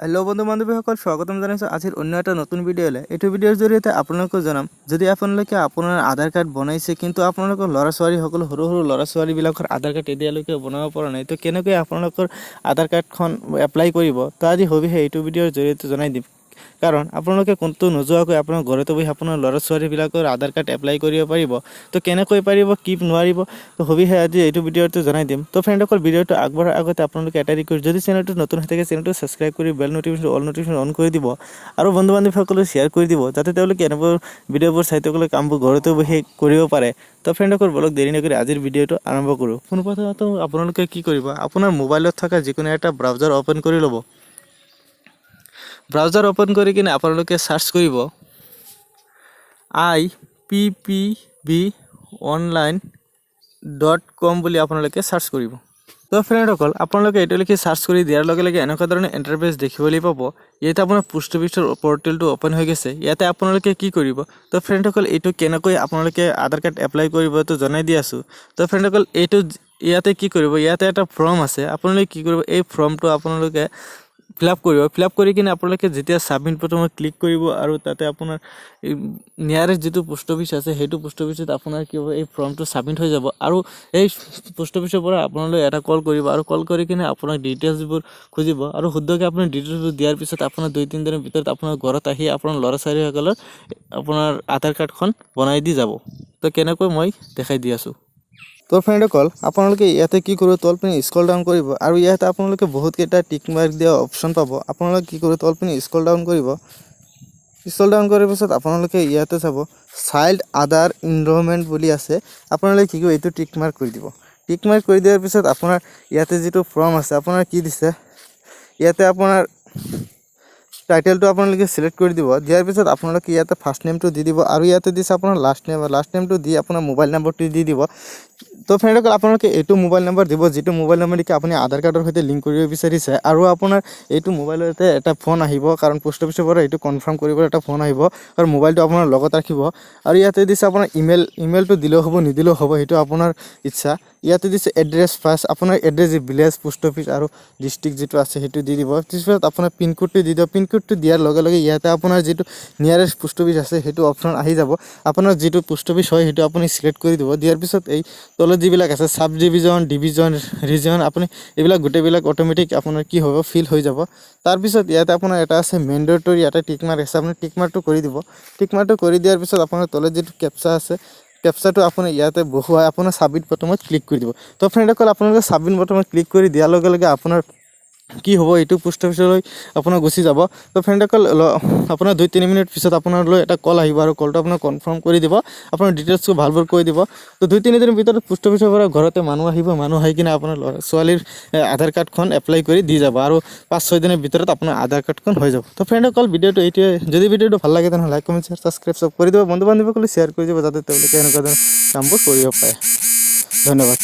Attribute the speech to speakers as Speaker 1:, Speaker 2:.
Speaker 1: Hello' বন্ধু বান্ধৱীসকল, স্বাগতম জনাইছোঁ আজিৰ অন্য এটা নতুন ভিডিঅ'লৈ। এইটো ভিডিঅ'ৰ জৰিয়তে আপোনালোকক জনাম, যদি আপোনালোকে আপোনাৰ আধাৰ কাৰ্ড বনাইছে কিন্তু আপোনালোকৰ ল'ৰা ছোৱালীসকল, সৰু সৰু ল'ৰা ছোৱালীবিলাকৰ আধাৰ কাৰ্ড এতিয়ালৈকে বনাব পৰা নাই, তো কেনেকৈ আপোনালোকৰ আধাৰ কাৰ্ডখন এপ্লাই কৰিব, তো আজি সবিশেষ এইটো ভিডিঅ'ৰ জৰিয়তে জনাই দিম। কাৰণ আপোনালোকে কোনটো নোযোৱাকৈ আপোনাৰ ঘৰতে বহি আপোনাৰ ল'ৰা ছোৱালীবিলাকৰ আধাৰ কাৰ্ড এপ্লাই কৰিব পাৰিব। তো কেনেকৈ পাৰিব, কি নোৱাৰিব, তো সবিশেষ আজি এইটো ভিডিঅ'টো জনাই দিম। তো ফ্ৰেণ্ডসকল, ভিডিঅ'টো আগবঢ়াৰ আগতে আপোনালোকে এটা ৰিকুৱেষ্ট, যদি চেনেলটো নতুন হৈ থাকে, চেনেলটো ছাবস্ক্ৰাইব কৰি বেল নটিফিকেশ্যন, অল নটিফিকেশ্যন অন কৰি দিব আৰু বন্ধু বান্ধৱীসকলে শ্বেয়াৰ কৰি দিব, যাতে তেওঁলোকে এনেবোৰ ভিডিঅ'বোৰ চাই তেওঁলোকে কামবোৰ ঘৰতে বহি কৰিব পাৰে। তো ফ্ৰেণ্ডসকল, বলক, দেৰি নকৰি আজিৰ ভিডিঅ'টো আৰম্ভ কৰোঁ। পোনপ্ৰথমতে আপোনালোকে কি কৰিব? আপোনাৰ মোবাইলত থকা যিকোনো এটা ব্ৰাউজাৰ অ'পেন কৰি ল'ব। ব্ৰাউজাৰ অ'পেন কৰি কিনে আপোনালোকে চাৰ্চ কৰিব ippbonline.com বুলি আপোনালোকে চাৰ্চ কৰিব। তো ফ্ৰেণ্ডসকল, আপোনালোকে এইটো লিখি চাৰ্চ কৰি দিয়াৰ লগে লগে এনেকুৱা ধৰণৰ ইণ্টাৰফেচ দেখিবলৈ পাব। ইয়াতে আপোনাৰ পোষ্ট অফিচৰ পৰ্টেলটো অ'পেন হৈ গৈছে। ইয়াতে আপোনালোকে কি কৰিব? তো ফ্ৰেণ্ডসকল, এইটো কেনেকৈ আপোনালোকে আধাৰ কাৰ্ড এপ্লাই কৰিব, তো জনাই দি আছোঁ। তো ফ্ৰেণ্ডসকল, এইটো ইয়াতে কি কৰিব? ইয়াতে এটা ফৰ্ম আছে। আপোনালোকে কি কৰিব? এই ফৰ্মটো আপোনালোকে ফিল আপ কৰিব। ফিল আপ কৰি কিনে আপোনালোকে যেতিয়া ছাবমিট বটনত ক্লিক কৰিব আৰু তাতে আপোনাৰ নিয়াৰেষ্ট যিটো পোষ্ট অফিচ আছে, সেইটো পোষ্ট অফিচত আপোনাৰ কি হ'ব, এই ফৰ্মটো ছাবমিট হৈ যাব। আৰু এই পোষ্ট অফিচৰ পৰা আপোনালৈ এটা কল কৰিব আৰু কল কৰি কিনে আপোনাক ডিটেইলছবোৰ খুজিব। আৰু শুদ্ধকৈ আপুনি ডিটেইলছবোৰ দিয়াৰ পিছত আপোনাৰ 2-3 দিনৰ ভিতৰত আপোনাৰ ঘৰত আহি আপোনাৰ ল'ৰা ছোৱালীসকলৰ আপোনাৰ আধাৰ কাৰ্ডখন বনাই দি যাব। তো কেনেকৈ, মই দেখাই দি আছোঁ। তো ফ্ৰেণ্ডসকল, আপোনালোকে ইয়াতে কি কৰিব? তল পিনে স্ক্ৰল ডাউন কৰিব আৰু ইয়াতে আপোনালোকে বহুতকেইটা টিক মাৰ্ক দিয়া অপশ্যন পাব। আপোনালোকে কি কৰিব? তল পিনে স্ক্ৰল ডাউন কৰিব। স্ক্ৰল ডাউন কৰাৰ পিছত আপোনালোকে ইয়াতে চাব, চাইল্ড আধাৰ ইনৰলমেণ্ট বুলি আছে। আপোনালোকে কি কৰিব? এইটো টিক মাৰ্ক কৰি দিব। টিক মাৰ্ক কৰি দিয়াৰ পিছত আপোনাৰ ইয়াতে যিটো ফৰ্ম আছে, আপোনাৰ কি দিছে, ইয়াতে আপোনাৰ টাইটেলটো আপোনালোকে চিলেক্ট কৰি দিব। দিয়াৰ পিছত আপোনালোকে ইয়াতে ফাৰ্ষ্ট নেমটো দি দিব আৰু ইয়াতে দিছে আপোনাৰ লাষ্ট নেম। লাষ্ট নেমটো দি আপোনাৰ মোবাইল নম্বৰটো দি দিব। তো ফ্ৰেণ্ডসকল, আপোনালোকে এইটো মোবাইল নম্বৰ দিব, যিটো মোবাইল নম্বৰ নেকি আপুনি আধাৰ কাৰ্ডৰ সৈতে লিংক কৰিব বিচাৰিছে। আৰু আপোনাৰ এইটো মোবাইলতে এটা ফোন আহিব, কাৰণ পোষ্ট অফিচৰ পৰা এইটো কনফাৰ্ম কৰিবলৈ এটা ফোন আহিব আৰু মোবাইলটো আপোনাৰ লগত ৰাখিব। আৰু ইয়াতে দিছে আপোনাৰ ইমেইল। ইমেইলটো দিলেও হ'ব, নিদিলেও হ'ব, সেইটো আপোনাৰ ইচ্ছা। ইয়াতে দিছে এড্ৰেছ। ফাৰ্ষ্ট আপোনাৰ এড্ৰেছ, ভিলেজ, পোষ্ট অফিচ আৰু ডিষ্ট্ৰিক্ট যিটো আছে, সেইটো দি দিব। পিছত আপোনাৰ পিনক'ডটো দি দিব। পিনক'ডটো দিয়াৰ লগে লগে ইয়াতে আপোনাৰ যিটো নিয়াৰেষ্ট পোষ্ট অফিচ আছে, সেইটো অপশ্যন আহি যাব। আপোনাৰ যিটো পোষ্ট অফিচ হয়, সেইটো আপুনি চিলেক্ট কৰি দিব। দিয়াৰ পিছত এই তলত যিবিলাক আছে, চাব ডিভিজন, ডিভিজন, ৰিজন, আপুনি এইবিলাক গোটেইবিলাক অট'মেটিক আপোনাৰ কি হ'ব, ফিল হৈ যাব। তাৰপিছত ইয়াতে আপোনাৰ এটা আছে মেণ্ডেটৰী, ইয়াতে টিক মাৰ্ক আছে, আপুনি টিক মাৰ্কটো কৰি দিব। টিক মাৰ্কটো কৰি দিয়াৰ পিছত আপোনাৰ তলত যিটো কেপচা আছে, কেপচাটো আপুনি ইয়াতে বহুৱাই আপোনাৰ ছাবমিট বটনত ক্লিক কৰি দিব। তো ফ্ৰেণ্ডসকল, আপোনালোকে ছাবমিট বটনত ক্লিক কৰি দিয়াৰ লগে লগে আপোনাৰ কি হ'ব, এইটো পোষ্ট অফিচলৈ আপোনাৰ গুচি যাব। তো ফ্ৰেণ্ডসকল, আপোনাৰ 2-3 মিনিট পিছত আপোনালৈ এটা কল আহিব আৰু কলটো আপোনাক কনফাৰ্ম কৰি দিব, আপোনাৰ ডিটেইলছটো ভালবোৰ কৈ দিব। তো 2-3 দিনৰ ভিতৰত পোষ্ট অফিচৰ পৰা ঘৰতে মানুহ আহিব। মানুহ আহি কিনে আপোনাৰ ল'ৰা ছোৱালীৰ আধাৰ কাৰ্ডখন এপ্লাই কৰি দি যাব আৰু 5-6 দিনৰ ভিতৰত আপোনাৰ আধাৰ কাৰ্ডখন হৈ যাব। তো ফ্ৰেণ্ডসকল, ভিডিঅ'টো এইটোৱে। যদি ভিডিঅ'টো ভাল লাগে, তেনেহ'লে লাইক, কমেণ্ট, শ্বেয়াৰ, ছাবস্ক্ৰাইব চব কৰি দিব। বন্ধু বান্ধৱীসকলে শ্বেয়াৰ কৰি দিব, যাতে তেওঁলোকে এনেকুৱা ধৰণৰ কামবোৰ কৰিব পাৰে। ধন্যবাদ।